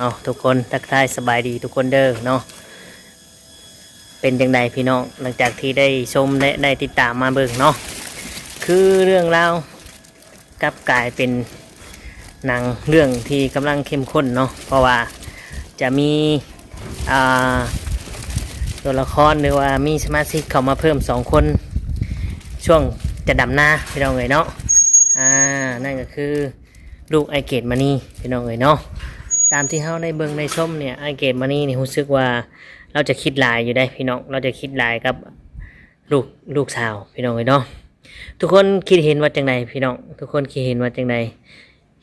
ເອົາ ທຸກຄົນ ທັກທາຍສະບາຍດີທຸກຄົນເດີເນາະ. ເປັນຈັ່ງໃດພີ່ນ້ອງ ຫຼັງຈາກທີ່ໄດ້ຊົມ ແລະ ໄດ້ຕິດຕາມມາເບິ່ງເນາະ ຄືເລື່ອງລາວ ກັບກາຍເປັນໜັງເລື່ອງທີ່ກຳລັງເຂັ້ມຂຸ້ນເນາະ ເພາະວ່າຈະມີ ອ່າ ຕົວລະຄອນ ຫຼືວ່າມີສະມາຊິກເຂົ້າມາເພີ່ມສອງຄົນ ຊ່ວງຈະດຳນາພີ່ນ້ອງເອີຍເນາະ. ອ່າ ນັ້ນກໍຄື ລູກອ້າຍເກດມະນີພີ່ນ້ອງເອີຍເນາະ. ຕາມທີ່ເຮົາໄດ້ເບິ່ງໄດ້ຊົມເນີ້ຍ ອ້າຍເກດມະນີນີ້ຮູ້ສຶກວ່າລາວຈະຄິດຫຼາຍຢູ່ເດ້ພີ່ນ້ອງ ລາວຈະຄິດຫຼາຍກັບລູກ ລູກສາວພີ່ນ້ອງເອີຍເນາະ. ທຸກຄົນຄິດເຫັນວ່າຈັ່ງໃດພີ່ນ້ອງ? ທຸກຄົນຄິດເຫັນວ່າຈັ່ງໃດ?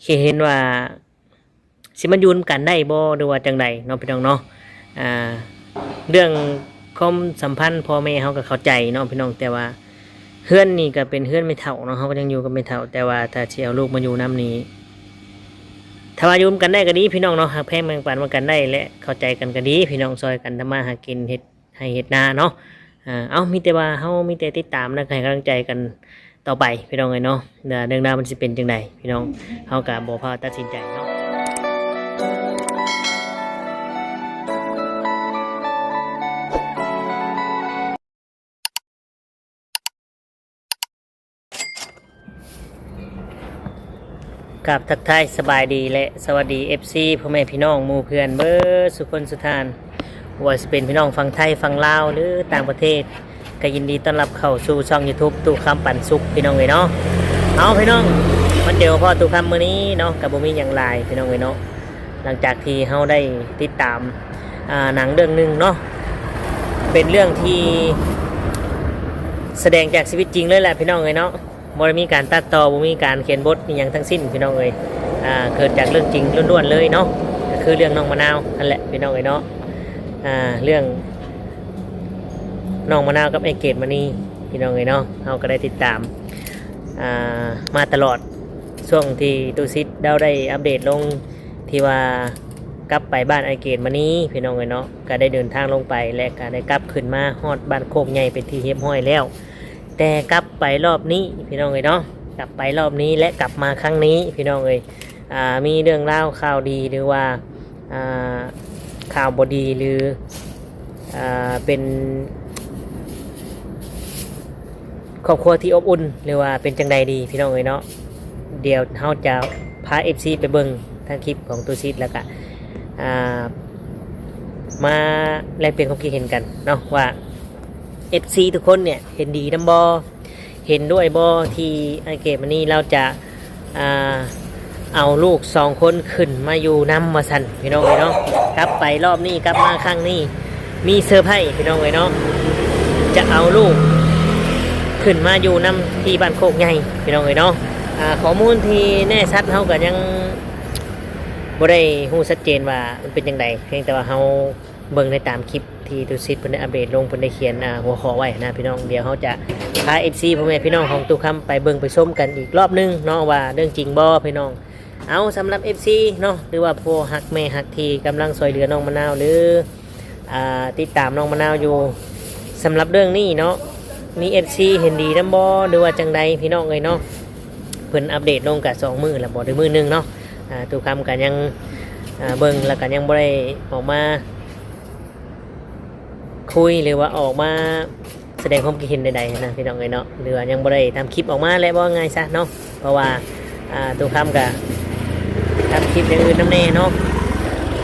ຄິດເຫັນວ່າ ຊິມາຢູ່ນຳກັນໄດ້ບໍ່ ຫຼືວ່າຈັ່ງໃດເນາະພີ່ນ້ອງເນາະ. ອ່າ ເລື່ອງຄວາມສຳພັນພໍ່ແມ່ເຮົາກໍເຂົ້າໃຈເນາະພີ່ນ້ອງ ແຕ່ວ່າເຮືອນນີ້ກໍເປັນເຮືອນແມ່ເຖົ້າເນາະ ເຮົາກໍຍັງຢູ່ກັບແມ່ເຖົ້າ ແຕ່ວ່າຖ້າຊິເອົາລູກມາຢູ່ນຳນີ້ ຖ້າວ່າຢູ່ນຳກັນໄດ້ກໍດີພີ່ນ້ອງເນາະ ຮັກແພງແບ່ງປັນມາກັນໄດ້ ແລະ ເຂົ້າໃຈກັນກໍດີພີ່ນ້ອງ ຊ່ອຍກັນທຳມາຫາກິນ ເຮັດໄຮ່ເຮັດນາເນາະ. ອ່າ ເອົາ ມີແຕ່ວ່າເຮົາມີແຕ່ຕິດຕາມ ແລະ ໃຫ້ກຳລັງໃຈກັນຕໍ່ໄປພີ່ນ້ອງເອີຍເນາະ. ເລື່ອງລາວມັນຊິເປັນຈັ່ງໃດພີ່ນ້ອງ ເຮົາກໍບໍ່ພາຕັດສິນໃຈເນາະ. ກາບທັກທາຍສະບາຍດີ ແລະ ສະຫວັດດີ ເອັຟຊີ ພໍ່ແມ່ພີ່ນ້ອງໝູ່ເພື່ອນເບິດສູ່ຄົນສູ່ທ່ານ ບໍ່ວ່າຊິເປັນພີ່ນ້ອງຝັ່ງໄທ ຝັ່ງລາວ ຫຼື ຕ່າງປະເທດ ກໍຍິນດີຕ້ອນຮັບເຂົ້າສູ່ຊ່ອງ YouTube ຕູ້ຄຳປັນສຸກ ພີ່ນ້ອງເອີຍເນາະ. ເອົາ ພີ່ນ້ອງ ມາເຈີພໍ້ຕູ້ຄຳມື້ນີ້ເນາະ ກໍບໍ່ມີຫຍັງຫຼາຍ ພີ່ນ້ອງເອີຍເນາະ. ຫຼັງຈາກທີ່ເຮົາໄດ້ຕິດຕາມ ອ່າ ໜັງເລື່ອງໜຶ່ງເນາະ ເປັນເລື່ອງທີ່ສະແດງຈາກຊີວິດຈິງເລີຍແຫຼະ ພີ່ນ້ອງເອີຍເນາະ. ບໍ່ໄດ້ມີການຕັດຕໍ່ ບໍ່ມີການຂຽນບົດອີ່ຫຍັງທັງສິ້ນ ພີ່ນ້ອງເອີຍ. ອ່າ ເກີດຈາກເລື່ອງຈິງລ້ວນໆເລີຍເນາະ ກໍຄືເລື່ອງນ້ອງມະນາວຫັ້ນແຫຼະ ພີ່ນ້ອງເອີຍເນາະ. ອ່າ ເລື່ອງນ້ອງມະນາວກັບອ້າຍເກດມະນີ ພີ່ນ້ອງເອີຍເນາະ ເຮົາກໍໄດ້ຕິດຕາມ ອ່າ ມາຕະຫຼອດ ຊ່ວງທີ່ຕູ້ສິດລາວໄດ້ອັບເດດລົງ ທີ່ວ່າກັບໄປບ້ານອ້າຍເກດມະນີ ພີ່ນ້ອງເອີຍເນາະ ກໍໄດ້ເດີນທາງລົງໄປ ແລະ ກໍໄດ້ກັບຂຶ້ນມາຮອດບ້ານໂຄກໃຫຍ່ເປັນທີ່ຮຽບຮ້ອຍແລ້ວ. ແຕ່ກັບໄປລອບນີ້ ພີ່ນ້ອງເອີຍເນາະ ກັບໄປລອບນີ້ ແລະ ກັບມາຄັ້ງນີ້ ພີ່ນ້ອງເອີຍ ອ່າ ມີເລື່ອງລາວຂ່າວດີ ຫຼືວ່າ ອ່າ ຂ່າວບໍ່ດີ ຫຼື ອ່າ ເປັນຄອບຄົວທີ່ອົບອຸ່ນ ຫຼືວ່າເປັນຈັ່ງໃດດີ ພີ່ນ້ອງເອີຍເນາະ. ດຽວເຮົາຈະພາເອັຟຊີໄປເບິ່ງທາງຄລິບຂອງຕູ້ສິດ ແລ້ວກະ ອ່າ ມາແລກປ່ຽນຄວາມຄິດເຫັນກັນເນາະ ວ່າເອັຟຊີທຸກຄົນເນຍເຫັນດີນຳບໍ່? ເຫັນດ້ວຍບໍ່ທີ່ອ້າຍເກດມະນີລາວຈະ ອ່າ ເອົາລູກສອງຄົນຂຶ້ນມາຢູ່ນຳວ່າຊັ້ນ ພີ່ນ້ອງເອີຍເນາະ. ກັບໄປລອບນີ້ ກັບມາຄັ້ງນີ້ ມີເຊີໄພ ພີ່ນ້ອງເອີຍເນາະ ຈະເອົາລູກຂຶ້ນມາຢູ່ນຳທີ່ບ້ານໂຄກໃຫຍ່ ພີ່ນ້ອງເອີຍເນາະ. ອ່າ ຂໍ້ມູນທີ່ແນ່ຊັດເຮົາກໍຍັງບໍ່ໄດ້ຮູ້ຊັດເຈນວ່າມັນເປັນຈັ່ງໃດ ພຽງແຕ່ວ່າເຮົາ ເບິ່ງໄດ້ຕາມຄລິບທີ່ຕູ້ສິດເພິ່ນໄດ້ອັບເດດລົງ ເພິ່ນໄດ້ຂຽນ ອ່າ ຫົວຂໍ້ໄວ້ນະ ພີ່ນ້ອງ. ດຽວເຮົາຈະພາເອັຟຊີ ພໍ່ແມ່ພີ່ນ້ອງຂອງຕູ້ຄຳໄປເບິ່ງໄປຊົມກັນອີກລອບໜຶ່ງເນາະ ວ່າເລື່ອງຈິງບໍ່ ພີ່ນ້ອງ. ເອົາ ສຳລັບເອັຟຊີເນາະ ຫຼືວ່າຜູ້ຮັກແມ່ຮັກທີ່ກຳລັງຊ່ວຍເຫຼືອນ້ອງມະນາວ ຫຼື ອ່າ ຕິດຕາມນ້ອງມະນາວຢູ່ ສຳລັບເລື່ອງນີ້ເນາະ ມີເອັຟຊີເຫັນດີນຳບໍ່ ຫຼືວ່າຈັ່ງໃດ ພີ່ນ້ອງເອີຍເນາະ. ເພິ່ນອັບເດດລົງກະສອງມື້ແລ້ວບໍ່ ຫຼືມື້ໜຶ່ງເນາະ. ອ່າ ຕູ້ຄຳກໍຍັງ ອ່າ ເບິ່ງ ແລ້ວກໍຍັງບໍ່ໄດ້ອອກມາຄຸຍ ຫຼືວ່າອອກມາສະແດງຄວາມຄິດເຫັນໃດໆນະ ພີ່ນ້ອງເອີຍເນາະ ຫຼືວ່າຍັງບໍ່ໄດ້ທຳຄລິບອອກມາແຫຼະ ເວົ້າງ່າຍຊະເນາະ. ເພາະວ່າ ອ່າ ຕູ້ຄຳກໍທຳຄລິບຢ່າງອື່ນນຳແດ່ເນາະ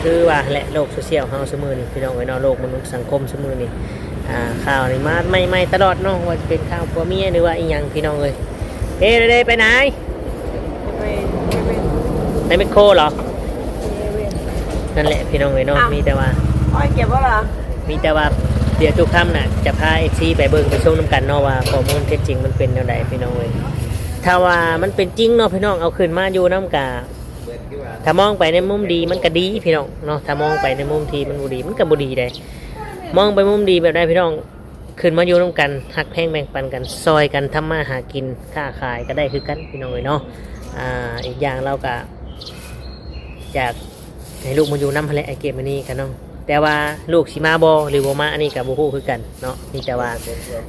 ຄືວ່າແຫຼະ ໂລກໂຊຊຽວເຮົາຊຸມື້ນີ້ ພີ່ນ້ອງເອີຍເນາະ ໂລກມະນຸດສັງຄົມຊຸມື້ນີ້ ອ່າ ຂ່າວນີ້ມາໃໝ່ໆຕະຫຼອດເນາະ ວ່າຈະເປັນຂ່າວຜົວເມຍ ຫຼືວ່າອີ່ຫຍັງ ພີ່ນ້ອງເອີຍ. ເອີ ເດ ໄປໄຫນ? ໄປເຊເວັ່ນ ໃນແມັກໂຄເຫລອ? ເຊເວັ່ນ ນັ້ນແຫຼະ ພີ່ນ້ອງເອີຍເນາະ. ອ້າວ ມີແຕ່ວ່າ ໂອ້ຍ ເກັບບໍ່ລະ? ມີແຕ່ວ່າ ດຽວຕູ້ຄຳນະ ຈະພາເອັຟຊີໄປເບິ່ງໄປຊົມນຳກັນເນາະ ວ່າຂໍ້ມູນເທັດຈິງມັນເປັນແນວໃດ ພີ່ນ້ອງເອີຍ. ຖ້າວ່າມັນເປັນຈິງເນາະ ພີ່ນ້ອງ ເອົາຂຶ້ນມາຢູ່ນຳກະ ຖ້າມອງໄປໃນມຸມດີມັນກະດີ ພີ່ນ້ອງເນາະ ຖ້າມອງໄປໃນມຸມທີ່ມັນບໍ່ດີມັນກະບໍ່ດີເດ້. ມອງໄປມຸມດີແບບໃດ ພີ່ນ້ອງ? ຂຶ້ນມາຢູ່ນຳກັນ ຮັກແພງແບ່ງປັນກັນ ຊ່ອຍກັນທຳມາຫາກິນຄ້າຂາຍກໍໄດ້ຄືກັນ ພີ່ນ້ອງເອີຍເນາະ. ອ່າ ອີກຢ່າງລາວກໍຢາກໃຫ້ລູກມາຢູ່ນຳຫັ້ນແຫຼະ ອ້າຍເກດມະນີກະເນາະ ແຕ່ວ່າລູກຊິມາບໍ່ ຫຼືບໍ່ມາ ອັນນີ້ກໍບໍ່ຮູ້ຄືກັນເນາະ. ມີແຕ່ວ່າ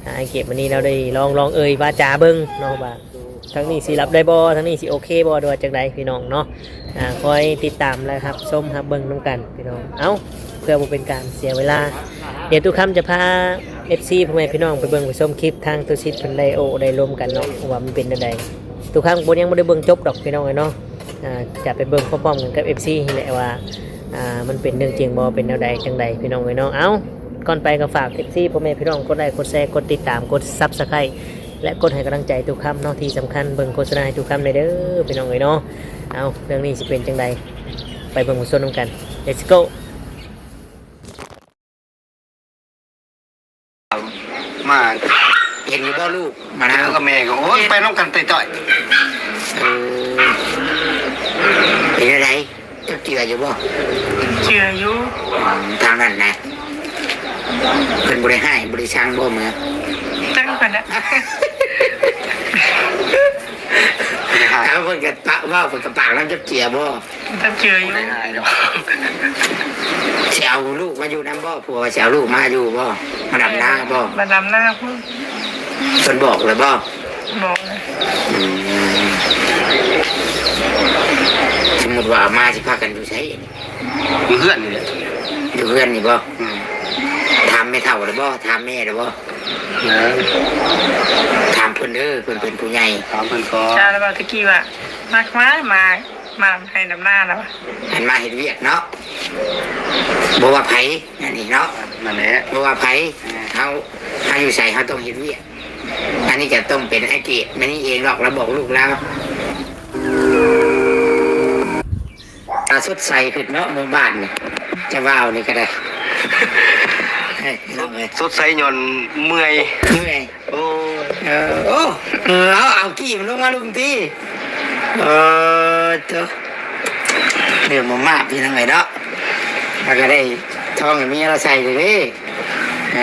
ອ່າ ອ້າຍເກດມະນີລາວໄດ້ລອງ ລອງເອີ່ຍວາຈາເບິ່ງເນາະ ວ່າທາງນີ້ຊິຮັບໄດ້ບໍ່ ທາງນີ້ຊິໂອເຄບໍ່ ຫຼືວ່າຈັ່ງໃດ ພີ່ນ້ອງເນາະ. ອ່າ ຄອຍຕິດຕາມ ແລະ ຮັບຊົມຮັບເບິ່ງນຳກັນພີ່ນ້ອງ. ເອົ້າ ເພື່ອບໍ່ເປັນການເສຍເວລາ ດຽວຕຸຄຳຈະພາເອັຟຊີພໍ່ແມ່ພີ່ນ້ອງໄປເບິ່ງໄປຊົມຄລິບທາງຕຸສິດເພິ່ນໄດ້ໂອ້ໄດ້ລົມກັນເນາະ ວ່າມັນເປັນແນວໃດ. ຕຸຄຳກໍຍັງບໍ່ໄດ້ເບິ່ງຈົບດອກພີ່ນ້ອງເອີຍເນາະ. ອ່າ ຈະໄປເບິ່ງພ້ອມໆກັນກັບເອັຟຊີນີ້ແຫຼະວ່າ ອ່າ ມັນເປັນເລື່ອງຈິງບໍ່ ເປັນແນວໃດຈັ່ງໃດພີ່ນ້ອງເອີຍເນາະ. ເອົ້າ ກ່ອນໄປກໍຝາກເອັຟຊີພໍ່ແມ່ພີ່ນ້ອງກົດໄລ ກົດແຊ ກົດຕິດຕາມ ກົດຊັບສະໄຄຣບ໌ ແລະ ກົດໃຫ້ກຳລັງໃຈຕຸຄຳເນາະ ທີ່ສຳຄັນເບິ່ງໂຄສະນາໃຫ້ຕຸຄຳແດ່ເດີພີ່ນ້ອງເອີຍເນາະ. ເອົ້າ ເລື່ອງນີ້ຊິເປັນຈັ່ງໃດ ໄປເບິ່ງໄປຊົມນຳກັນ. Let's go. ມາເຫັນຢູ່ບໍ່ລູກ ມານາວ ເອີ ກັບແມ່ກໍ ໂອ້ຍ ເຫັນ ໄປນຳກັນຕ່ອຍໆ. ເອີ ເປັນຈັ່ງໃດ ເຈົ້າເຈື່ອຢູ່ບໍ່? ເຈື່ອຢູ່. ອືມ ທາງນັ້ນນະ ເພິ່ນບໍ່ໄດ້ຮ້າຍ ບໍ່ໄດ້ຊັງບໍ່ເມືອ? ຈັກເພິ່ນນະ ບໍ່ໄດ້ຮ້າຍ. ເອົາ ເພິ່ນກໍປະເວົ້າ ເພິ່ນກໍປາກນຳຈັບເຈື່ອບໍ່? ຈັບເຈື່ອຢູ່. ບໍ່ໄດ້ຮ້າຍດອກ. ຊິເອົາລູກມາຢູ່ນຳບໍ່? ຜົວຊິເອົາລູກມາຢູ່ບໍ່? ມາດຳນາບໍ່? ມາດຳນາພຸ້ນ. ເພິ່ນບອກແລ້ວບໍ່? ບອກແລ້ວ. ອືມ ສົມມຸດວ່າເອົາມາ ຊິພາກັນຢູ່ໃສ? ຢູ່ເຮືອນນີ້ແຫຼະ. ຢູ່ເຮືອນນີ້ບໍ່? ອືມ. ຖາມແມ່ເຖົ້າແລ້ວບໍ່? ຖາມແມ່ແລ້ວບໍ່? ຍັງ. ຖາມເພິ່ນເດີ ເພິ່ນເປັນຜູ້ໃຫຍ່. ຖາມເພິ່ນກ່ອນ. ເຈົ້າລະເວົ້າແຕ່ກີ້ວ່າ ມັກມາ ມາ ມານຳໄຮ່ນຳນາລະວ່າ ອັນມາເຮັດວຽກເນາະ ບໍ່ວ່າໃຜ ອັນນີ້ເນາະ ນັ້ນແຫຼະ ບໍ່ວ່າໃຜ. ເອີ ເຮົາ ເຮົາຢູ່ໃສ ເຮົາຕ້ອງເຮັດວຽກ. ອັນນີ້ກໍຕ້ອງເປັນອ້າຍເກດມານີ້ເອງດອກ ລາວບອກລູກລາວ. ຕາສົດໃສຂຶ້ນເນາະ ເມືອງບ້ານນີ້ ຈະວ່ານີ້ກໍໄດ້. ເອີ ພີ່ນ້ອງເອີຍ ສົດໃສຍ້ອນເມື່ອຍ ເມື່ອຍ. ໂອ້ຍ ເອີ ໂອ້ ເອີ ເອົາ ເອົາກີ້ມັນລົງມາລຸມຕິ. ເອີ ໂທ້ ເລື່ອງມາກໆ ພີ່ນ້ອງເອີຍເນາະ ແລ້ວກໍໄດ້ທອງໃຫ້ເມຍລາວໃສ່ເດ້. ເອີ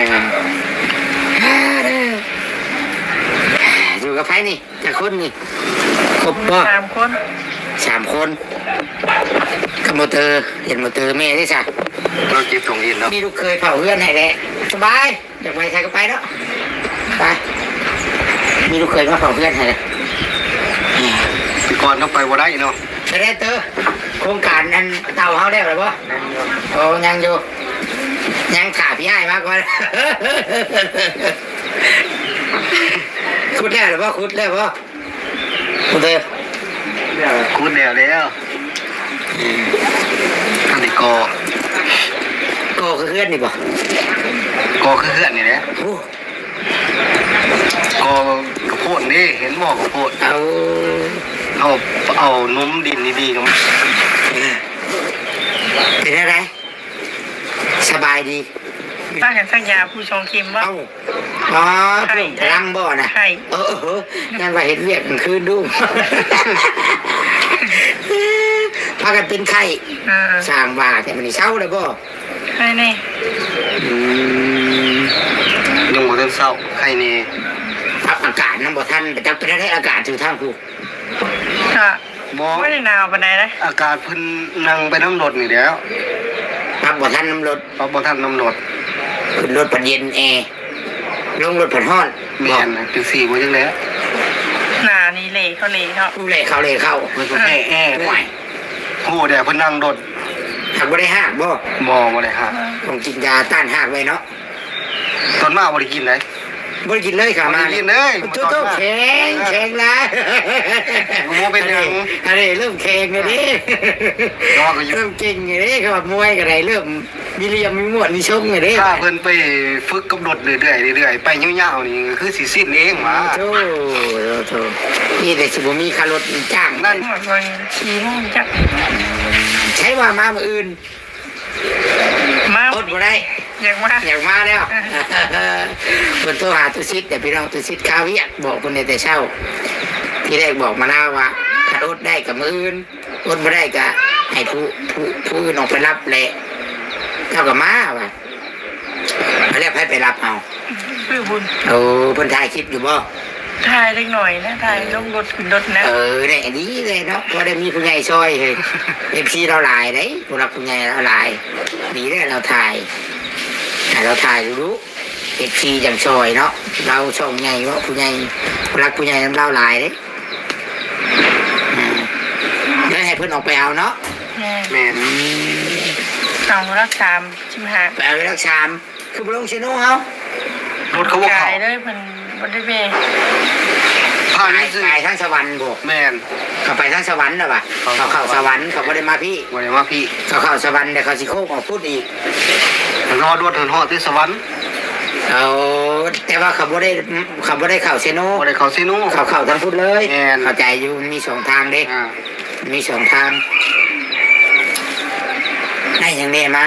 ຢູ່ກັບໃຜນີ້? ຈັກຄົນນີ້? ຄົບບໍ່? ສາມຄົນ. ສາມຄົນ ກັບໂມເຕີ. ເຫັນໂມເຕີແມ່ເດ້ຊະ ລາວເກັບຖົງເຫັນເນາະ. ມີລູກເຂີຍເຝົ້າເຮືອນໃຫ້ແຫຼະ ສະບາຍ. ຢາກໄປໃສກໍໄປເນາະ ໄປ. ມີລູກເຂີຍມາເຝົ້າເຮືອນໃຫ້ແຫຼະ. ແຕ່ກ່ອນເຮົາໄປບໍ່ໄດ້ເນາະ. ໄປໄດ້ເຕີ ໂຄງການອັນເຕົາເຮົາແລ້ວແລ້ວບໍ່? ໂອ້ ຍັງຢູ່ ຍັງຖ້າພີ່ອ້າຍມາກ່ອນ. ຂຸດແລ້ວແລ້ວບໍ່? ຂຸດແລ້ວບໍ່? ພຸ້ນເດີ ຂຸດແລ້ວແລ້ວ. ອືມ ອັນນີ້ກໍ ກໍຄືເຮືອນນີ້ບໍ່? ກໍຄືເຮືອນນີ້ແຫຼະ. ໂອ້ ກໍກະໂພດເດ້ ເຫັນບໍ່ກະໂພດ? ເອົາ ເອົາ ເອົາໜຸມດິນດີໆ ກໍມາ. ເປັນແນວໃດ? ສະບາຍດີ. ພາກັນສັກຢາຜູ້ສອງເຂັມບໍ່? ເອົ້າ ອໍ ເພີ່ມພະລັງບໍ່ນະ? ໄຂ້ ເອີ ເອີ ເອີ ຍັງວ່າເຮັດວຽກກາງຄືນດຸ ພາກັນເປັນໄຂ້. ເອີ ສ້າງວ່າແທ້ ມື້ນີ້ເຊົາແລ້ວບໍ່? ໄຂ້ແນ່. ອືມ ຍັງບໍ່ທັນເຊົາ ໄຂ້ແນ່. ປັບອາກາດນຳບໍ່ທັນ ໄປຈັກເປັນແນວໃດອາກາດຢູ່ທາງພຸ້ນ? ກະບໍ່ ບໍ່ໄດ້ໜາວປານໃດນະ. ອາກາດເພິ່ນນັ່ງໄປນຳລົດນີ້ແຫຼ້ວ ປັບບໍ່ທັນນຳລົດ. ປັບບໍ່ທັນນຳລົດ. ຂຶ້ນລົດພັດເຢັນແອ ລົງລົດພັດຮ້ອນ. ແມ່ນ ຈັ່ງຊີ້ບໍ່ຈັ່ງແຫຼະ. ໜ້ານີ້ເຫຼເຂົ້າເຫຼເນາະ. ເຫຼເຂົ້າເຫຼເຂົ້າ. ເພິ່ນກໍແພ້ແອ. ໂອ້ຍ ໂຫ ແດ່ເພິ່ນນັ່ງລົດ. ຫາກບໍ່ໄດ້ຮາກບໍ່? ບໍ່ ບໍ່ໄດ້ຮາກ. ຕ້ອງກິນຢາຕ້ານຮາກໄວ້ເນາະ. ຕອນມາບໍ່ໄດ້ກິນໃດ. ບໍ່ໄດ້ກິນເລີຍ ຂາມາ ບໍ່ໄດ້ກິນເລີຍ. ໂທ້ ຕອນມາ ແຂງ ເອີ ແຂງຫຼາຍ. ບໍ່ເປັນຫຍັງ ອັນນີ້ເລີ່ມແຂງແລ້ວເດ້. ເລີ່ມເກັ່ງແລ້ວເດ້ ເຂົາວ່າມວຍກໍໄດ້ ເລີ່ມມີຫຼ່ຽມມີມ້ວນມີຊົງແລ້ວເດ້. ຖ້າເພິ່ນໄປຝຶກກັບລົດເລື້ອຍໆ ເລື້ອຍໆ ໄປຍາວໆ ນີ້ຄືຊິຊິນເອງຫວາ. ໂທ້ ໂທ້ ນີ້ແຕ່ຊິບໍ່ມີຄ່າລົດຈ້າງ. ນັ້ນ ຂ້ອຍຂີ່ມາຈັກ ໃຊ້ວ່າມາມື້ອື່ນ. ມາ ອົດບໍ່ໄດ້ ຢາກມາ ຢາກມາແລ້ວ. ເພິ່ນໂທຫາຕຸສິດ ແຕ່ພີ່ນ້ອງຕຸສິດຄາວຽກ ບອກເພິ່ນແຕ່ເຊົ້າ. ທີແລກບອກມະນາວວ່າ ຄັນອົດໄດ້ກໍມື້ອື່ນ ອົດບໍ່ໄດ້ກໍໃຫ້ຜູ້ ຜູ້ ຜູ້ອື່ນອອກໄປຮັບແຫຼະ ເຈົ້າກໍມາວ່າ. ແລ້ວໃຜໄປຮັບເອົາ? ຄືບຸນ. ໂອ້ ເພິ່ນຖ່າຍຄລິບຢູ່ບໍ່? ຖ່າຍເລັກນ້ອຍນະ ຖ່າຍລົງລົດຂຶ້ນລົດນະ. ເອີ ແນ່ ດີເລີຍເນາະ ພໍໄດ້ມີຜູ້ໃຫຍ່ຊ່ອຍເຮີ້ຍ. ເອັຟຊີລາວຫຼາຍເດ້ ຜູ້ຫຼັກຜູ້ໃຫຍ່ລາວຫຼາຍ. ດີແລ້ວລາວຖ່າຍ ໃຫ້ລາວຖ່າຍດຸໆ ເອັຟຊີຈັ່ງຊ່ອຍເນາະ. ລາວຊ່ອງໃຫຍ່ເນາະ ຜູ້ໃຫຍ່ ຜູ້ຫຼັກຜູ້ໃຫຍ່ນຳລາວຫຼາຍເດ້. ອືມ ແລ້ວ ໃຫ້ເພິ່ນອອກໄປເອົາເນາະ. ແມ່ນ ແມ່ນ ອືມ ເອົາຫຼັກສາມສິບຫ້າ ໄປເອົາຫຼັກສາມ ຄືບໍ່ລົງເຊໂນເຮົາ? ລົດເຂົາບໍ່ເຂົ້າ ກາຍເລີຍ ເພິ່ນບໍ່ໄດ້ແວ່ ຜ່ານ ກາຍ ຊື່ໆ ກາຍທາງສະຫວັນບໍ່? ແມ່ນ ເຂົາໄປທາງສະຫວັນແລ້ວວ່າ ເຂົາ ເຂົາເຂົ້າສະຫວັນ ເຂົາບໍ່ໄດ້ມາພີ້ ບໍ່ໄດ້ມາພີ້ ເຂົາເຂົ້າສະຫວັນ ແລ້ວເຂົາຊິໂຄ້ງອອກພຸ້ນອີກ ເຂົາຮອດ ຮອດແຕ່ສະຫວັນ. ເອົາ ແຕ່ວ່າເຂົາບໍ່ໄດ້ ເຂົາບໍ່ໄດ້ເຂົ້າເຊໂນ ບໍ່ໄດ້ເຂົ້າເຊໂນ ເຂົາເຂົ້າທາງພຸ້ນເລີຍ. ແມ່ນ ເຂົ້າໃຈຢູ່ ມັນມີສອງທາງເດ້ ອ່າ ມີສອງທາງ. ໄດ້ຫຍັງແດ່ມາ?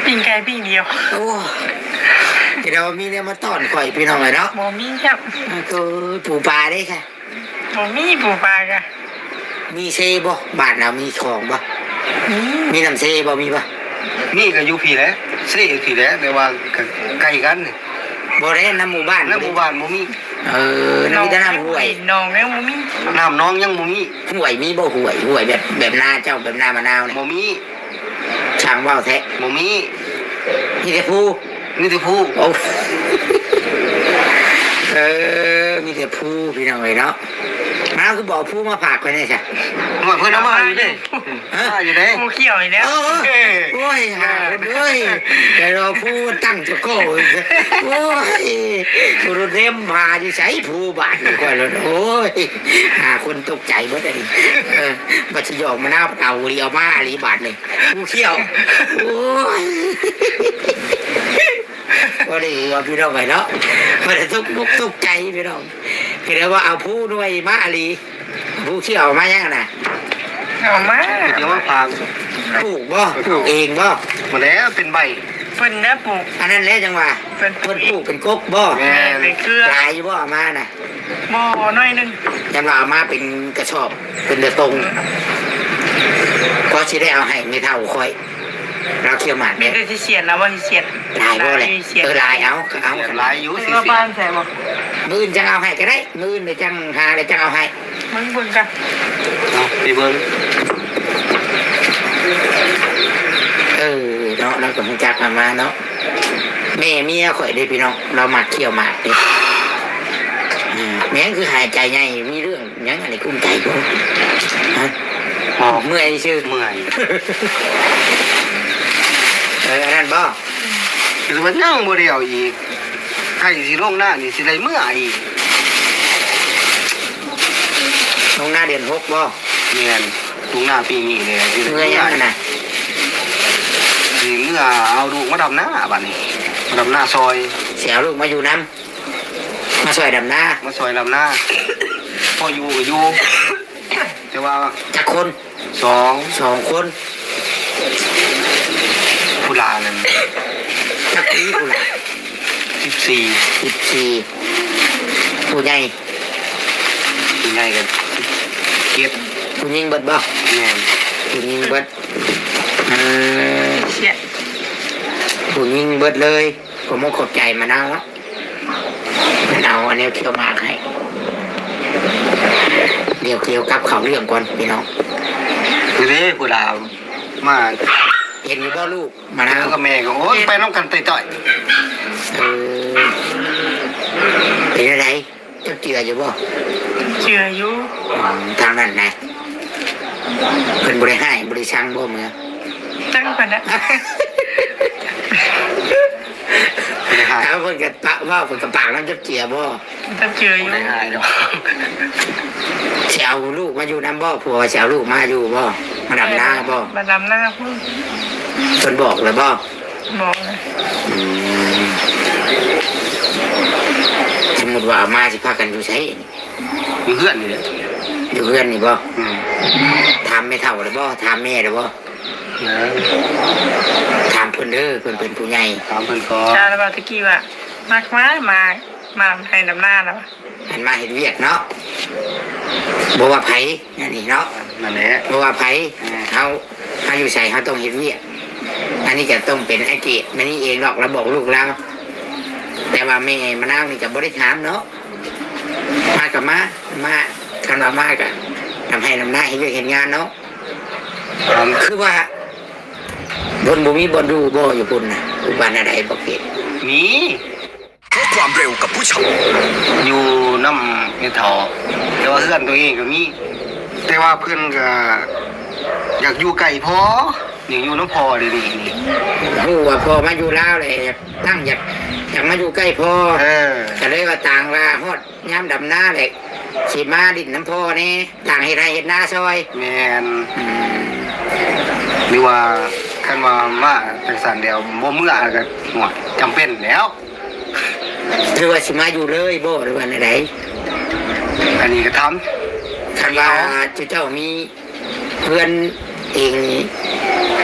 ປີ້ງໄກ່ປີ້ງດຽວ. ໂອ້ ແຕ່ວ່າມີແນວມາຕ້ອນຂ້ອຍ ພີ່ນ້ອງເອີຍເນາະ. ບໍ່ມີຈ້ຳ. ເອີ ປູປາເດ້ຊະ? ບໍ່ມີ ປູປາກະ ມີເຊບໍ່? ບ້ານເຮົາມີຂອງບໍ່? ມີ ມີນ້ຳເຊບໍ່? ມີບໍ່? ມີກະຢູ່ພີ້ແຫຼະ ເຊຢູ່ພີ້ແຫຼະ ແຕ່ວ່າກະໄກກັນ. ບໍ່ໄດ້ ນ້ຳໝູ່ບ້ານ ນ້ຳໝູ່ບ້ານບໍ່ມີ. ເອີ ມີແຕ່ນ້ຳຫ້ວຍ ໜອງຍັງບໍ່ມີ ນ້ຳໜອງຍັງບໍ່ມີ. ຫ້ວຍມີບໍ່? ຫ້ວຍ ຫ້ວຍແບບ ແບບນາເຈົ້າ ແບບນາມະນາວນີ້ ບໍ່ມີ. ຊ່າງເວົ້າແທ້ ບໍ່ມີ ມີແຕ່ພູ ມີແຕ່ພູ. ໂອ້ ເອີ ມີແຕ່ພູ ພີ່ນ້ອງເອີຍເນາະ. ມາຄືບໍ່ເອົາພູມາຝາກຂ້ອຍແດ່ຊະ? ໂອ້ຍ ເພິ່ນເອົາມາຢູ່ເດ້ ຮະ? ມາຢູ່ເດ້ ພູຂຽວນີ້ແຫຼະ. ເອີ ເອີ ໂອ້ຍ ຫາຄົນເອີຍ ແຕ່ວ່າພູຕັ້ງຈະໂກ້ ໂອ້ຍ ຜູ້ລົດເລັມຫາຢູ່ໃສພູບາດນີ້ ຂ້ອຍລົດ ໂອ້ຍ ຫາຄົນຕົກໃຈເບິດອັນນີ້. ເອີ ບັດຊິຢອກມະນາວ ເອົາອີ່ຫຼີ ເອົາມາອີ່ຫຼີບາດນີ້ ຜູ້ຂຽວ ໂອ້ຍ ບໍ່ໄດ້ຫົວ ພີ່ນ້ອງເອີຍເນາະ. ບໍ່ໄດ້ຕົກມຸກຕົກໃຈ ພີ່ນ້ອງ ກໍເລີຍວ່າເອົາຜູ້ໜ່ວຍມາອີ່ຫຼີ. ຜູ້ຂຽວເອົາມາຫຍັງນະ? ເອົາມາ ເອົາມາຝາກ. ປູກບໍ່? ປູກເອງບໍ່? ບໍ່ແລ້ວ ເປັນໃບ ເພິ່ນນະປູກ. ອັນນັ້ນແຫຼະຈັ່ງວ່າ ເພິ່ນ ເພິ່ນປູກເປັນກົກບໍ່? ແມ່ນ ເປັນເຄືອ. ຫຼາຍຢູ່ບໍ່ເອົາມານະ? ບໍ່ ໜ້ອຍໜຶ່ງ. ຍັງວ່າເອົາມາເປັນກະສອບ ເປັນເດີຕົງ ພໍຊິໄດ້ເອົາໃຫ້ແມ່ເຖົ້າຂ້ອຍ ລາວຂຽວໝາກເດ້. ມີແຕ່ຊິສຽນລາວວ່າຊິສຽນ. ຫຼາຍບໍ່ແຫຼະ? ເອີ ຫຼາຍ ເອົາ ເອົາ ຫຼາຍຢູ່ ຊິສຽນ. ບ້ານໃສບໍ່? ມື້ອື່ນຈັ່ງເອົາໃຫ້ກໍໄດ້ ມື້ອື່ນຈັ່ງຫາແລ້ວຈັ່ງເອົາໃຫ້. ເບິ່ງເບິ່ງກັນ ເອົາໄປເບິ່ງ. ເອີ ເນາະ ລາວກໍຮູ້ຈັກເອົາມາເນາະ. ແມ່ເມຍຂ້ອຍເດ້ພີ່ນ້ອງ ລາວມັກຂຽວໝາກເດ້. ອືມ ແມ່ງຄືຫາຍໃຈໃຫຍ່ ມີເລື່ອງຫຍັງອັນນີ້ ກຸ້ມໃຈບໍ່? ຮະ? ບໍ່ ເມື່ອຍຊື່ ເມື່ອຍ. ເອີ ອັນນັ້ນບໍ່? ຄືວ່າຍັງບໍ່ໄດ້ເອົາອີກ ໃກ້ຊິລົງນານີ້ຊິໄດ້ເມືອອີກ. ລົງນາເດືອນຫົກບໍ່? ແມ່ນ ລົງນາປີນີ້ແຫຼະ. ເມືອຫຍັງຫັ້ນນະ? ຊິເມືອເອົາລູກມາດຳນາບາດນີ້ ມາດຳນາຊ່ອຍ. ຊິເອົາລູກມາຢູ່ນຳ? ມາຊ່ອຍດຳນາ ມາຊ່ອຍດຳນາ. ພໍຢູ່ກໍຢູ່ ແຕ່ວ່າ ຈັກຄົນ? ສອງ ສອງຄົນ. ຜູ້ຫຼ້ານັ້ນ ຈັກປີຜູ້ຫຼ້າ? ສິບສີ່ ສິບສີ່. ຜູ້ໃຫຍ່? ຜູ້ໃຫຍ່ກໍເຈັດ. ຜູ້ຍິງເບິດບໍ່? ແມ່ນ ຜູ້ຍິງເບິດ. ເອີ ຜູ້ຍິງເບິດເລີຍ. ຂອບມຸກຂອບໃຈມະນາວເນາະ ເພິ່ນເອົາອັນແນວຂຽວໝາກໃຫ້. ດຽວ ດຽວກັບເຂົ້າເລື່ອງກ່ອນພີ່ນ້ອງ. ຄືເດ້ ຜູ້ລາວມາ ເຫັນຢູ່ບໍ່ລູກມະນາວກັບແມ່ກໍ ໂອ້ຍ ເຫັນ ໄປນຳກັນຕ່ອຍໆ. ເອີ ເປັນຈັ່ງໃດ? ເຈົ້າເຈື່ອຢູ່ບໍ່? ເຈື່ອຢູ່. ອືມ ທາງນັ້ນນະ ເພິ່ນບໍ່ໄດ້ຮ້າຍ ບໍ່ໄດ້ຊັງບໍ່ເມືອ? ຈັກເພິ່ນນະ ບໍ່ໄດ້ຮ້າຍ. ເອົາ ເພິ່ນກໍປະເວົ້າ ເພິ່ນກໍປາກນຳຈັບເຈື່ອບໍ່? ຈັບເຈື່ອຢູ່. ບໍ່ໄດ້ຮ້າຍດອກ. ຊິເອົາລູກມາຢູ່ນຳບໍ່? ຜົວຊິເອົາລູກມາຢູ່ບໍ່? ມາດຳນາບໍ່? ມາດຳນາພຸ້ນ. ເພິ່ນບອກແລ້ວບໍ່? ບໍ່. ອືມ ສົມມຸດວ່າເອົາມາ ຊິພາກັນຢູ່ໃສ? ຢູ່ເຮືອນນີ້ແຫຼະ. ຢູ່ເຮືອນນີ້ບໍ່? ອືມ. ຖາມແມ່ເຖົ້າແລ້ວບໍ່? ຖາມແມ່ແລ້ວບໍ່? ຍັງ. ຖາມເພິ່ນເດີ ເພິ່ນເປັນຜູ້ໃຫຍ່. ຖາມເພິ່ນກ່ອນ. ລາວວ່າຕະກີ້ວ່າ ມັກມາ ມາ ມາໃຫ້ດຳນາລາວວ່າ ອັນມາເຮັດວຽກເນາະ ບໍ່ວ່າໃຜ ອັນນີ້ເນາະ. ນັ້ນແຫຼະ ບໍ່ວ່າໃຜ. ເອີ ເຮົາ ເຮົາຢູ່ໃສ ເຮົາຕ້ອງເຮັດວຽກ. ອັນນີ້ກໍຕ້ອງເປັນອ້າຍເກດມານີ້ເອງດອກ ລາວບອກລູກລາວ. ແຕ່ວ່າແມ່ມະນາວນີ້ກໍບໍ່ໄດ້ຖາມເນາະ ມາກໍມາ ມາ ຄັນວ່າມາກໍນຳໄຮ່ນຳນາ ເຮັດວຽກເຮັດງານເນາະ. ຄືວ່າເພິ່ນບໍ່ມີບ່ອນຢູ່ບໍ່? ຢູ່ພຸ້ນນະ ຢູ່ບ້ານອັນໃດບໍ່ເກດ? ມີ. ເພາະความเร็วกับผู้ชาย ຢູ່ນຳແມ່ເຖົ້າ ແຕ່ວ່າເຮືອນຕົວເອງກໍມີ. ແຕ່ວ່າເພິ່ນກໍຢາກຢູ່ໃກ້ພໍ່ ຢາກຢູ່ນຳພໍ່ເດນີ້. ຮູ້ວ່າພໍ່ມາຢູ່ລາວແລ້ວ ຢາກຕັ້ງ ຢາກ ຢາກມາຢູ່ໃກ້ພໍ່. ເອີ ກໍເລີຍວ່າຕ່າງວ່າຮອດຍາມດຳນາແລ້ວ ຊິມາຫຼິ້ນນຳພໍ່ແດ່ ຕ່າງເຮັດໄຮ່ເຮັດນາຊ່ອຍ. ແມ່ນ. ອືມ ຫຼືວ່າຄັນວ່າມາຈັ່ງຊັ້ນແລ້ວບໍ່ເມືອ ກໍ ໂອ້ຍ ຈຳເປັນແລ້ວ. ຫຼືວ່າຊິມາຢູ່ເລີຍບໍ່ ຫຼືວ່າແນວໃດ? ອັນນີ້ກໍຖາມ ຄັນວ່າເຈົ້າມີເຮືອນເອງນີ້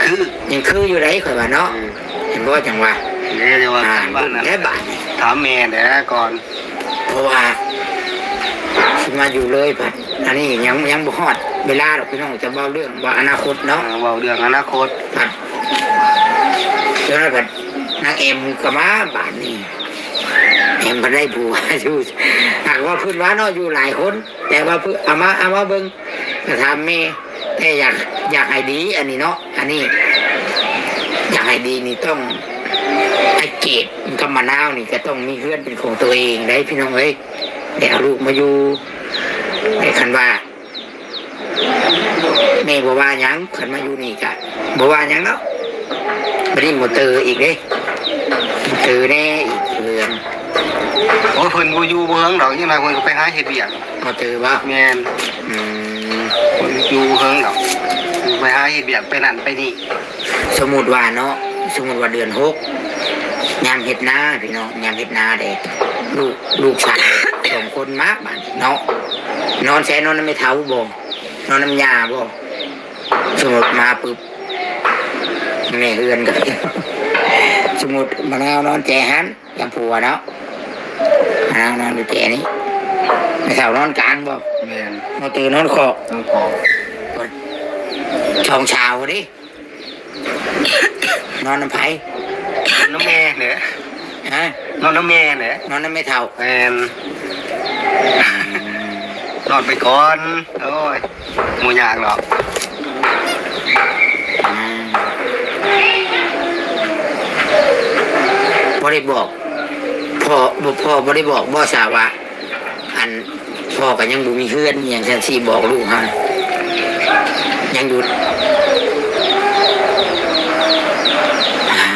ຄື ຍັງຄືຢູ່ໃດ ຂ້ອຍວ່າເນາະ. ອືມ ເຫັນບໍ່ ຈັ່ງວ່າ ເດ້ ແຕ່ວ່າ ອ່າ ຄັນວ່ານັ້ນ ແລ້ວບາດນີ້ ຖາມແມ່ແດ່ກ່ອນ ເພາະວ່າຊິມາຢູ່ເລີຍ ພັດ ອັນນີ້ຍັງ ຍັງບໍ່ຮອດເວລາດອກ ພີ່ນ້ອງ ຈະເວົ້າເລື່ອງວ່າອະນາຄົດເນາະ. ເອີ ເວົ້າເລື່ອງອະນາຄົດ ພັດ ຈັ່ງນັ້ນພັດ ນາງແອມກໍມາບາດນີ້ ແອມພັດໄດ້ຜົວຢູ່ ຫາກວ່າເພິ່ນວ່າເນາະ ຢູ່ຫຼາຍຄົນ ແຕ່ວ່າເພິ່ນເອົາມາ ເອົາມາເບິ່ງ ກໍຖາມແມ່ ແຕ່ຢາກ ຢາກໃຫ້ດີອັນນີ້ເນາະ ອັນນີ້ຢາກໃຫ້ດີນີ້ຕ້ອງ ອ້າຍເກດກັບມະນາວນີ້ກໍຕ້ອງມີເຮືອນເປັນຂອງຕົວເອງໄດ໋ ພີ່ນ້ອງເອີຍ ໄດ້ເອົາລູກມາຢູ່ ແຕ່ຄັນວ່າ ແມ່ບໍ່ວ່າຫຍັງ ຄັນມາຢູ່ນີ້ກະບໍ່ວ່າຫຍັງດອກ. ບັດນີ້ບໍ່ເຕີອີກເດ້ ບໍ່ເຕີແດ່ອີກເລື່ອງ. ໂອ້ຍ ເພິ່ນບໍ່ຢູ່ບໍ່ເຫິງດອກ ຈັກໜ້ອຍເພິ່ນກໍໄປຫາເຮັດວຽກ. ບໍ່ເຕີບໍ່? ແມ່ນ. ອືມ ບໍ່ຢູ່ເຫິງດອກ ໄປຫາເຮັດວຽກ ໄປນັ້ນໄປນີ້. ສົມມຸດວ່າເນາະ ສົມມຸດວ່າເດືອນຫົກ ຍາມເຮັດນາ ພີ່ນ້ອງ ຍາມເຮັດນາເດ້ ລູກ ລູກຊາຍສອງຄົນມາບາດນີ້ເນາະ ນອນໃສ? ນອນນຳແມ່ເຖົ້າບໍ່? ນອນນຳຍ່າບໍ່? ສົມມຸດມາປຶບ ແມ່ເຮືອນກໍ ສົມມຸດມະນາວນອນແຈຫັ້ນ ກັບຜົວເນາະ ມະນາວນອນຢູ່ແຈນີ້ ແມ່ເຖົ້ານອນກາງບໍ່? ແມ່ນ. ມາເຕີນອນຂອບ ນອນຂອບ ສອງສາວເດ້. ນອນນຳໃຜ? ນອນນຳແມ່ແຫຼະ. ຮະ? ນອນນຳແມ່ແຫຼະ. ນອນນຳແມ່ເຖົ້າ. ແມ່ນ. ອືມ ນອນໄປກ່ອນ ໂອ້ຍ ບໍ່ຍາກດອກ. ອືມ ບໍ່ໄດ້ບອກພໍ່ ບໍ່ ພໍ່ບໍ່ໄດ້ບອກບໍ່ຊາວ່າ ອັນ ພໍ່ກໍຍັງບໍ່ມີເຮືອນອີ່ຫຍັງຊັ້ນຊິບອກລູກເຮົາ ຍັງຢູ່ ອ່າ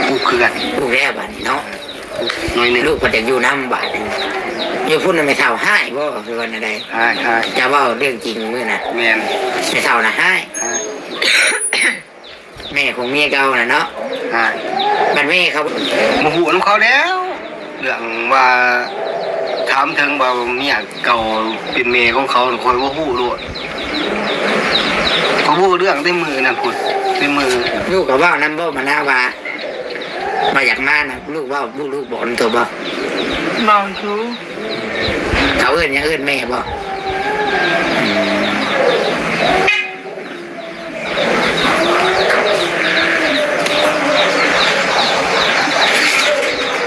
ປູກເຮືອນ ປູກແລ້ວບາດນີ້ເນາະ ໜ້ອຍໜຶ່ງ ລູກເພິ່ນຢາກຢູ່ນຳບາດນີ້. ຢູ່ພຸ້ນນະແມ່ເຖົ້າຮ້າຍບໍ່ ຫຼືວ່າແນວໃດ? ຮ້າຍ ຮ້າຍ. ຈະເວົ້າເລື່ອງຈິງມື້ນະ. ແມ່ນ. ແມ່ເຖົ້ານະຮ້າຍ ຮ້າຍ. ແມ່ຂອງເມຍເກົ່ານະເນາະ. ອ່າ ບັດແມ່ເຂົາ ບໍ່ຮູ້ນຳເຂົາແລ້ວ ເລື່ອງວ່າຖາມເຖິງວ່າເມຍເກົ່າເປັນແມ່ຂອງເຂົາ ຂ້ອຍບໍ່ຮູ້ໂລດ ຂ້ອຍບໍ່ຮູ້ເລື່ອງແຕ່ມື້ນັ້ນພຸ້ນ ແຕ່ມື້ ລູກກໍເວົ້ານຳບໍ່ ມານາວ່າ ວ່າຢາກມານະ ລູກເວົ້າ ລູກບອກນຳໂຕບໍ່? ເວົ້າຢູ່. ເຂົາເອີ້ນຫຍັງ ເອີ້ນແມ່ບໍ່? ອື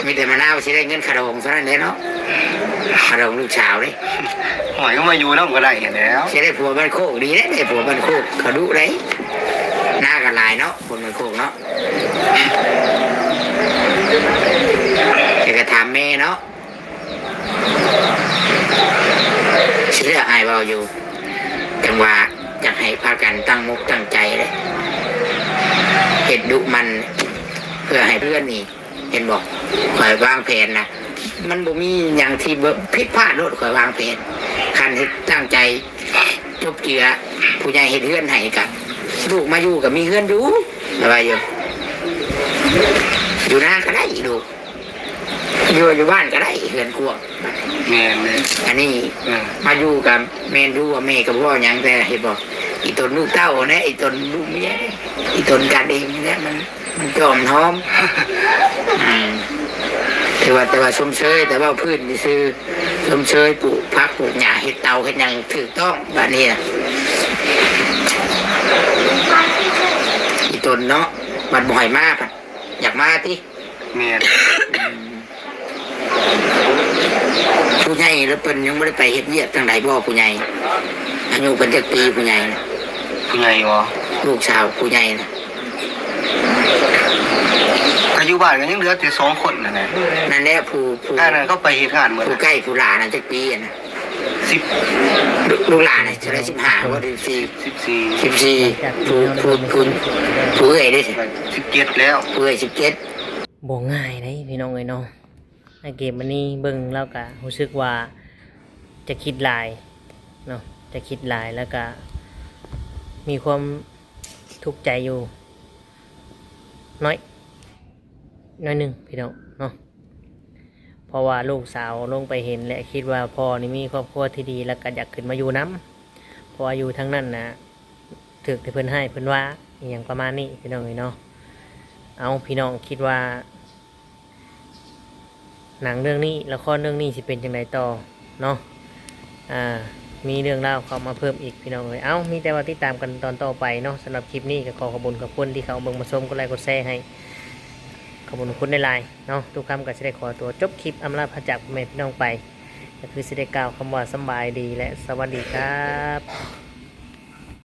ມ. ມີແຕ່ມະນາວຊິໄດ້ເງິນຄ່າດອງເທົ່ານັ້ນແຫຼະເນາະ ຄ່າດອງລູກສາວເດ້. ໂອ້ຍ ກໍມາຢູ່ນຳກໍໄດ້ຫັ້ນແຫຼ້ວ ຊິໄດ້ຜົວບ້ານໂຄກ ດີເດ້ ໄດ້ຜົວບ້ານໂຄກ ເຂົາດຸເດ້ ນາກໍຫຼາຍເນາະ ຄົນບ້ານໂຄກເນາະ. ແຕ່ກໍຖາມແມ່ເນາະ. ຊິເລືອກອ້າຍເວົ້າຢູ່ ຈັ່ງວ່າຢາກໃຫ້ພາກັນຕັ້ງມົກຕັ້ງໃຈເດ້ ເຮັດດຸໝັ່ນ ເພື່ອໃຫ້ເພື່ອນນີ້ ເຫັນບໍ່? ຂ້ອຍວາງແຜນນະ ມັນບໍ່ມີຫຍັງທີ່ຜິດພາດໂລດ ຂ້ອຍວາງແຜນ ຄັນເຮັດຕັ້ງໃຈ ຈົບເຈືອ ຜູ້ໃຫຍ່ເຮັດເຮືອນໃຫ້ກະ ລູກມາຢູ່ກະມີເຮືອນຢູ່ ວ່າຢູ່ ຢູ່ນາກະໄດ້ລູກ ຢູ່ ຢູ່ບ້ານກະໄດ້ເຮືອນກວ້າງ. ແມ່ນເດ້ ອັນນີ້ ເອີ ມາຢູ່ກະແມ່ນຢູ່ວ່າແມ່ກະບໍ່ເວົ້າຫຍັງ ແຕ່ເຫັນບໍ່ ອີຕົນລູກເຕົ້າແດ່ ອີຕົນລູກເມຍ ອີຕົນກັນເອງນີ້ແຫຼະ ມັນ ມັນຈອມຫອມ ອືມ ແຕ່ວ່າ ແຕ່ວ່າຊົມເຊີຍ ແຕ່ເວົ້າພື້ນຊື່ໆ ຊົມເຊີຍປູກຜັກປູກຫຍ້າ ເຮັດເຕົາເຮັດຫຍັງຖືກຕ້ອງບາດນີ້ນະ ອີຕົນເນາະ ບັດບໍ່ໃຫ້ມາ ບັດຢາກມາຕິ. ແມ່ນ ອືມ ຜູ້ໃຫຍ່ລະເພິ່ນຍັງບໍ່ໄດ້ໄປເຮັດວຽກທາງໃດບໍ່ ຜູ້ໃຫຍ່? ອາຍຸເພິ່ນຈັກປີ ຜູ້ໃຫຍ່ນະ? ຜູ້ໃຫຍ່ບໍ? ລູກສາວຜູ້ໃຫຍ່ນະ ກະຢູ່ບ້ານກະຍັງເຫຼືອແຕ່ສອງຄົນນັ້ນແຫຼະ ນັ້ນແຫຼະ ຜູ້ ຜູ້ ອັນນັ້ນເຂົາໄປເຮັດງານໝົດ ຜູ້ໃກ້ຜູ້ຫຼ້ານະ ຈັກປີຫັ້ນນະ? ລູກ ລູກຫຼານນີ້ເທົ່າໃດ ສິບຫ້າບໍ່ ສິບສີ່ ສິບສີ່ ສິບສີ່ ຜູ້ ຜູ້ ຜູ້ ຜູ້ເອື້ອຍເດ້ ສິບເຈັດແລ້ວ ຜູ້ເອື້ອຍສິບເຈັດ ບໍ່ງ່າຍເດ້ພີ່ນ້ອງເອີຍເນາະ. ໃນເກມອັນນີ້ເບິ່ງແລ້ວກະຮູ້ສຶກວ່າຈະຄິດຫຼາຍເນາະ ຈະຄິດຫຼາຍ ແລ້ວກະມີຄວາມທຸກໃຈຢູ່ໜ້ອຍ ໜ້ອຍໜຶ່ງພີ່ນ້ອງເນາະ. ເພາະວ່າລູກສາວລົງໄປເຫັນ ແລະ ຄິດວ່າພໍ່ນີ້ມີຄອບຄົວທີ່ດີ ແລ້ວກໍຢາກຂຶ້ນມາຢູ່ນຳ ເພາະວ່າຢູ່ທາງນັ້ນນະ ຖືກແຕ່ເພິ່ນຮ້າຍເພິ່ນວ່າ ອີ່ຫຍັງປະມານນີ້ພີ່ນ້ອງເອີຍເນາະ. ເອົ້າ ພີ່ນ້ອງຄິດວ່າ ໜັງເລື່ອງນີ້ ລະຄອນເລື່ອງນີ້ຊິເປັນຈັ່ງໃດຕໍ່ເນາະ. ອ່າ ມີເລື່ອງລາວເຂົ້າມາເພີ່ມອີກພີ່ນ້ອງເອີຍ. ເອົ້າ ມີແຕ່ວ່າຕິດຕາມກັນຕອນຕໍ່ໄປເນາະ. ສຳລັບຄລິບນີ້ກໍຂໍຂອບຄຸນຂອບຄຸນທີ່ເຂົ້າເບິ່ງມາຊົມ ກົດໄລກົດແຊໃຫ້ ຂອບຄຸນຂອບຄຸນຫຼາຍໆເນາະ. ຕຸຄຳກໍຊິໄດ້ຂໍຕົວຈົບຄລິບອຳລາພາຈາກພໍ່ແມ່ພີ່ນ້ອງໄປ ກໍຄືຊິໄດ້ກ່າວຄຳວ່າສຳບາຍດີ ແລະ ສະຫວັດດີຄັບ.